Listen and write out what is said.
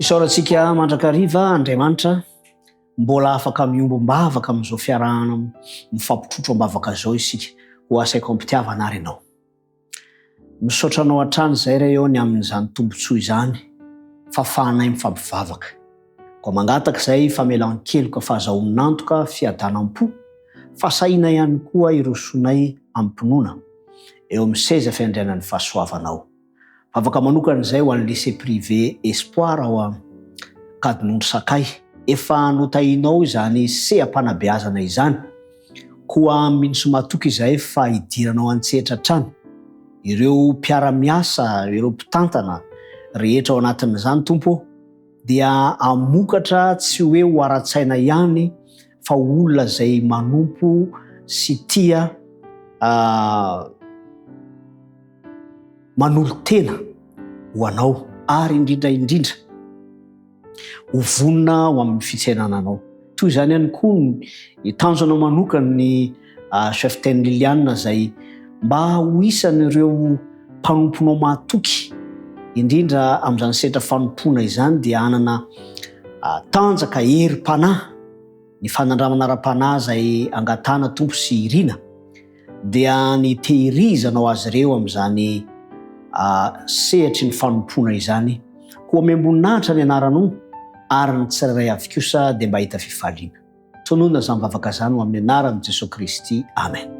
Isaorantsika mandrakariva Andriamanitra mbola afaka miombom-bavaka amin'izao fiarahana mifampitrotro am-bavaka izao isika. Ho asaiko am-pitiavana ary ianao. Misaotra anao hatrany izay re eo ny amin'izany tombontsoa izany fahafahanay mifampivavaka. Koa mangataka izay famelan-keloka fahazahoan'antoka fiadanam-po fahasahiana ihany koa hirosoanay amim-pinoana eo amin'ny seza fiandrianan'ny fahasoavanao. Vavaka manokana izay ho an'ny Lycée Privé Espoir ao Ankadinondry Sakay. Efa notahianao izany seha-panabeazana izany, koa mino sy matoky izahay fa hidiranao an-tsehatra hatrany ireo mpiara-miasa, ireo mpitantana rehetra ao anatin'izany Tompo ô, dia hamokatra tsy hoe ho ara-tsaina ihany fa ho olona izay manompo sy tia manolo-tena ho anao ary indrindra indrindra ho vonona ho amin'ny fitsenana anao. Toy izany ihany koa ny tanjona manokana ny ah, Chef Ten Liliane izay mba ho isan'ireo mpanomponao mahatoky indrindra amin'izany sehatra fanompoana izany dia hanana ah, tanjaka herim-panahy ny fanandramana ara-panahy izay angatahana Tompo sy irina dia ny tehirizanao azy ireo amin'izany sehatry ny fanompoana izany. Koa omem-boninahitra ny anaranao, ary ny tsirairay avy kosa dia mba hahita fifaliana. Tononina izany vavaka izany ho amin'ny anaran'i Jesoa Kristy. Amen.